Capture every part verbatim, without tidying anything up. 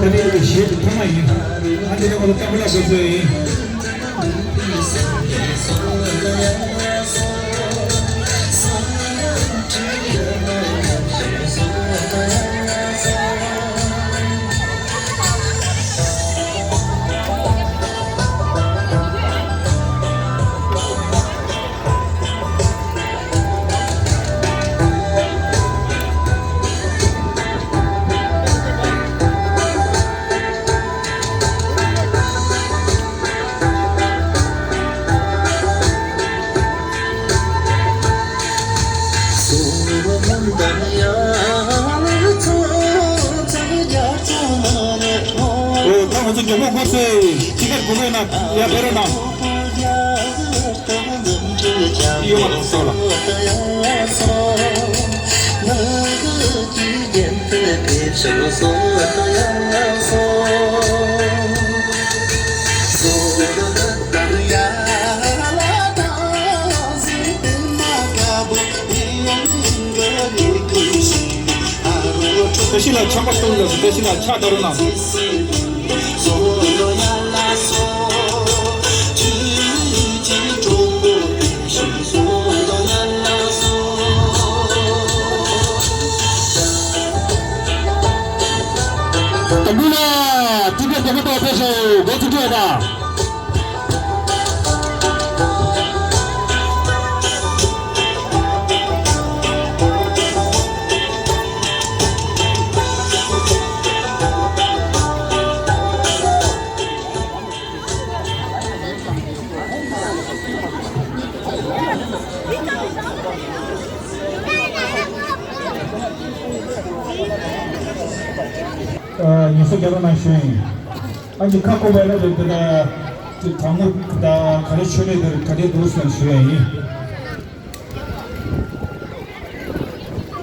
ད་ནི་གཞས་དེ་ཐོག་མ་ཡིན། ཨ་འདི་ནི་ང་ཚོ་ཏམ་བུ་ལ་དགོས་ཚོད་ཡིན། ཨོ། ད་ང་ཚོ་མགྱོགས་པོ་འགོ་ཚུགས། ཊི་ཀེ་ཊི་དགོས་མེད་ན་ཡར་ཕེབས་རོགས་གནང་། ཡོང་བ་ལ་སོགས་ལ། བཀྲ་ཤིས་ལགས་ཆམ་པ་གཏོང་དགོས་སོ། བཀྲ་ཤིས་ལགས་ཕྱག་བརྡབ་རོགས་གནང་། ད་འདི་ལ་ཊི་ཀེ་ཊི་རྒྱ་མི་ཏོག་ཕེབས་ཤོག་འགོ་ཚུགས་འགྲོ་ཡ་ད། ཉེས་གསོག་རྒྱག་རོགས་གནང་ཞུ་ཡིན། ཨ་ནི་ཁ་སྐོམ་པ་ཡིན་ན་དེ་དེ་ལ་དེ་དྲང་མོ་དང་ག་རེ་མཆོད་མེ་དེ་ག་དེ་འདུག་ཟེར་ཞུ་ཡ་ཡིན།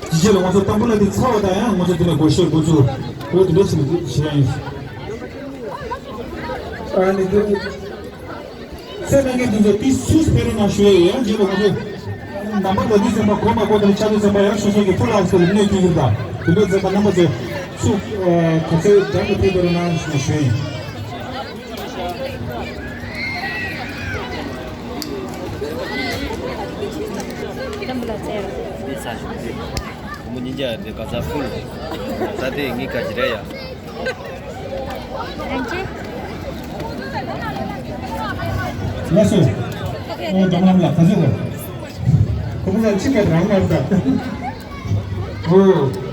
ཅི་བྱེད་ལ་ང་ཚོ་ཏམ་བུ་ལ་དེ་ཚར་བ་དང་ཡང་ང་ཚོ་དེ་ནས་སྒོ་ཕྱེ་འགོ་ཚུགས་འོ་དེ་འདྲ་ཞིག་ཞུ་ཡ་ཡིན། ཨ་ནི་དེ། སེམས་ནང་གི་འདི་ཚོ་ཏིས་སུས་ཕེ་རུ་ན་ཞུ་ཡ་ཡང་རྗེས་ལ་ང་ཚོ་ནམ་པ་ལོ་དུས་ཙམ་པ་གོ་མ་གོ་དང་ཆ་དུས་ཙམ་པ་ཡང་སོ་སོ་གི་ཕུ་ལ་སོ་ལ་གནོད་སྐྱེལ་གྱི་རེད། དེ་འདྲའི་ཚེ་ད་རྣམ་པ་ཚོ་སུ་ག་ཚོད་འགྲམ་དུ་ཕེབས་པ་རེད་ན་ཞུ་ཡིན། ཁོ་མོ་ཉིན་རྒྱ་རེ་ག་ས་ཕུལ། ད་དེ་ངའི་ག་ཅི་རེད་ཡ། ལགས་སོ། ཨོ་འགྲམ་ལམ་ལ་ག་ཚོད་རེད། ཁོ་མོ་ལ་ཅི་ག་རང་མར་ད། ཨོ།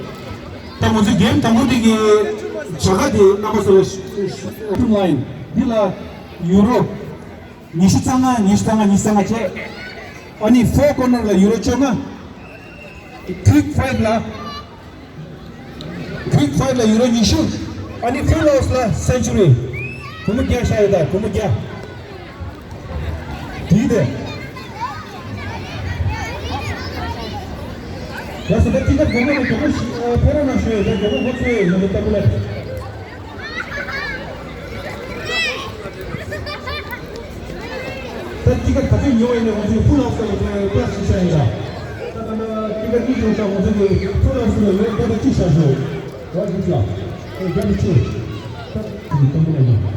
ད་ང་ཚོ་གེམ་དང་པོ་དེ་གི་བྱ་དགའ་དེ་རྣམ་པ་ཚོ་ལ་ཤ་ཤ་ཤ་ལ་ཡིན། འདི་ལ་ཡུ་རོ་ཉི་ཤུ་རྩ་ལྔ། ཉི་ཤུ་རྩ་ལྔ། ཉི་ཤུ་རྩ་ལྔ་བྱས། ཨ་ནི་ཕོར་ཀོར་ནར་ལ་ཡུ་རོ་བཅོ་ལྔ། ཀུའིག་ཕའིབ་ལ། ཀུའིག་ཕའིབ་ལ་ཡུ་རོ་ཉི་ཤུ། ཨ་ནི་ཕུལ་ཧའུ་སི་ལ་སེན་ཅུ་རི། སྒོར་མོ་བརྒྱ་བཞག་ཡོད་ད། སྒོར་མོ་བརྒྱ། དེའི་དེ། ཡ་སོ་ད་ཅི་ག་སྒོར་མོ་ནི་སྒོར་མོ་ཞིག་ཕེ་རོ་ན་ཞུ་ཡོད་ད། སྒོར་མོ་འགོ་ཚུགས་ཡོད་ཡོད་ད་ལྟ་བུ་ལ། ད་ཅི་ག་ད་ཅི་ཉོ་བ་ཡིན་ན་ང་ཚོའི་ཕུལ་ཧའུ་སི་ལ་ཡོད་པའི་པ་ཞིག་བཞག་ཡིན་ད། ད་ད་ན་ཅི་ག་ཅི་ཞུ་ས་ང་ཚོ་གི་ཕུལ་ཧའུ་སི་ལ་ཡོད་པ་ད་ཅི་བཞག་ཞུ། ད་ཅི་ལ་ཨེ་ད་ཅི་ད་ཅི་ད་ཅི་ལ་ཡོད།